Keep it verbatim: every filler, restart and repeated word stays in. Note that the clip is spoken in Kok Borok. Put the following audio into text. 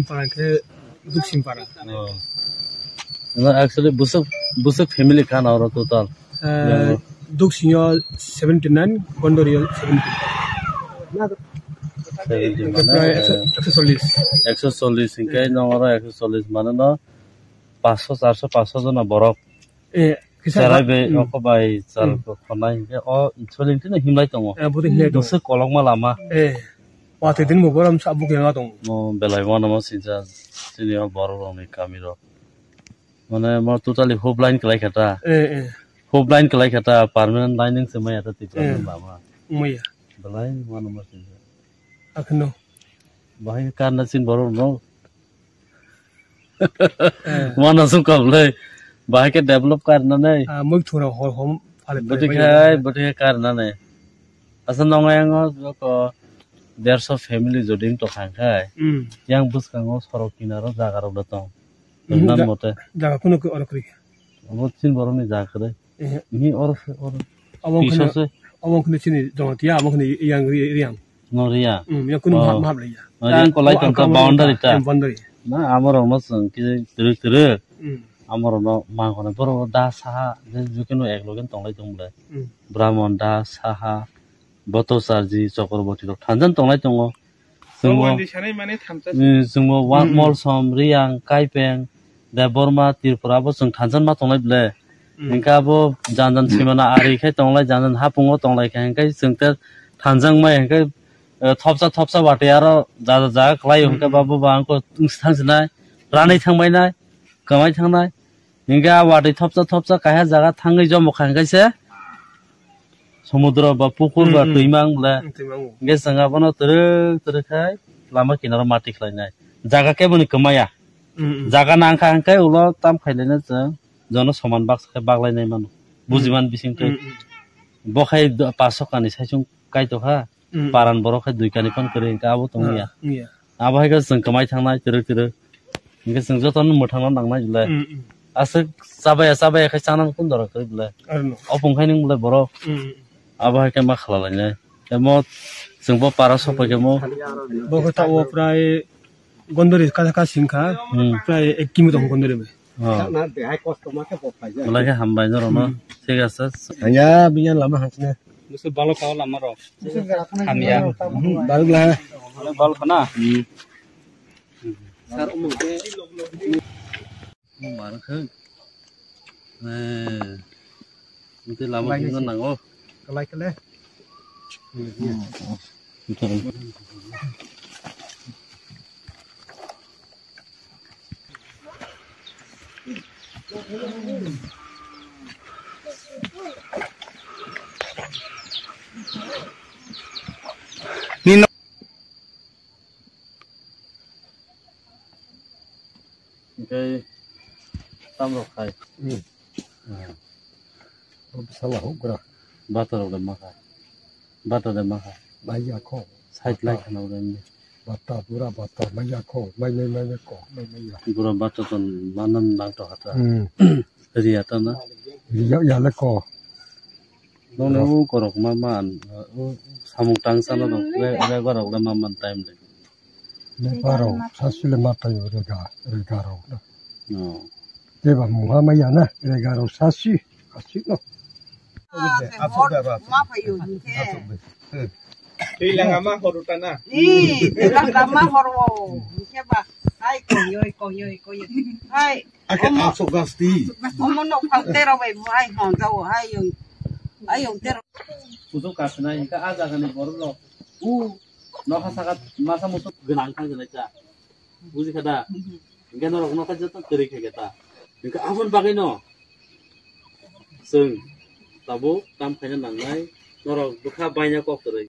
Para khe Duksin para. Oh. No, actually, busuk, busuk family khan oro total. Eh, Duksinyo seventy nine, Gondorio seventy. Seventy mane, Prai eh, ekso chollis. Ekso chollis, hinkhe nong oro ekso chollis mane no, paanch sho, char sho, paanch sho jona borok. Eh, kisa Cherai ba-, be hmm. Oko bai chal Hmm. Ko khonai hinkhe o choli tini himlai tongo. Eh, budi himlai tongo. Busuk kolokma lama. Eh, watwi din bo borom sa bukhe ma tongo. No, belai wano mo sincha chini o borok rokni kami rok. Mane mo totally hub line kwlai kha ta. Eh, eh. Hub line kwlai kha ta, permanent lining se maya ta Tipra Eh. Lama. Maya. Belai wano mo sincha. Akhno. Bahai karna sin borok no. Eh. Wano sung kablai. Bahai ke develop karna nai. Ah, mui thura hor hom phale phale Bati bai khai, bai. Bati khai karna nai. Asa nongo yango joko derso family joding to khang khai. Hmm. Yang bwskango sorok kinaro jaga rok da tong. Hmm, Nan ja-, mote. Jaga kuno ke oro kri. Abo chin borok ni jaga kre. Eh. Ni oro se, oro. Abo Piso khne, se. Abo khne chini jongtiya, abo khne yang ri-, riang. No riya. Hmm, yang kuno Oh. Hap, hap le ya. Oh, yang kolai Ah, tong ka ah, boundary ta. Yang boundary. Na, amorok no chwng khe twrwk twrwk. Hmm. Amorok no ma kono borok da saha, je jukeno ek loge tonglai tong bwle. Hmm. Brahmon da saha, Boto Charji, Chakraborty rok thanjan tonglai tongo. Chwngbo, Bhagwan di sanai mane thamsa se. Eh, chwngbo wa-, Hmm, hmm. Molsom, Riyang, Kaipeng, Debbarma, Tripura bo chwng thansan ma tonglai ble. Hmm. Hinkhe abo jan jan simana ari khai tonglai, jan jan hapungo tonglai khai hinkhe chwng te thanjang mai hinkhe, eh, thopsa thopsa watwi aro ja ja ja khlai hinkhe Hmm. Babo ba angko thang sinai, ranai thangbai nai, kwmai thangnai. Hinkhe a watwi thopsa thopsa kaiha jaga thangwi jomo kha hinkhe se Somudro ba pukur ba Hmm, hmm. Twima wng bole. Hmm, twima wng. Hingke chwng abono twrwk twrwk khai lama kinaro mati khlainai. Jaga keboni kwmaya. Hmm, hmm. Jaga nangkha hingke ulo tam khailaino chwng jono soman baksa khe baklainai mano. Hmm. Bujiman bisingtwi. Hmm, hmm. Bo khai do-, paso kani saichung kaitokha. Hmm. Paran borok khai dui kani phan kwrwi hingke abo tongya. Ah, wngya. Abo hai khe chwng kwmai thangnai twrwk twrwk. Hingke chwng jotono mwthangna nangnai belai. Mm, mm. Aswk chabaya chabaya khe chana kundoro khe belai. Arno. Opung khai nung belai borok. Mm, mm. Abo hai khe ma khlalainai. Temo chwng bo para sok pai khe mo. Bo khe ta o prai Gondori kha kha sing kha. Mm. Prai ek kimi tong Gondori bai. Oh. Belai khe hambai norokno. Mm. Thik ase. Aya biya lama hangsne. Musu balo kao lama rok. Hamya. Balo la. Balo kana. Mm. Sar umur ke. Umar ke. Eh. Nanti lama tinggal nang oh. Kalai kele. Nino. Hingke tamrok khai. Hmm. Ah. Bwsala hukgra. Bata rok de makha. Bata de makha. Maya kho. Side lai khana ura ni. Bata pura bata maya kho. Mai mai mai mai kho. Mai mai ya. Pura bata ton manan nang to hata. Hmm. Riya ta na. Riya ya le kho. Nong ne u korok ma man. U samung tang sana dong. Le, le barok le ma man time de. Lebarok sasile matayo rega, regarok na. Oh. Teba muha maya na, regarok sasi, asi no. Asuk da, asuk. Ma phayo, hingke. Asuk da. Hmm. Tei langa ma horu ta na. Ni, tei langa ma horu, hingke ba. Hai, koyoi, koyoi, koyoi. Hai. Ake omo, asuk gasti. Omo no phang tero bai, hai, hon jao, hai, yong. Hai, yong tero. Pujo kasna, hingke a jaga ni borok rok. U. Nokha saka masa musu gwnang thang gwnai ta. Buji kha da? Mhm. Hingke norok nokha joto kwrwi kha khe ta. Hingke aboni bagwi no chwng tabuk tam khaina nangnai. Norok bwkha baina kok kwrwi.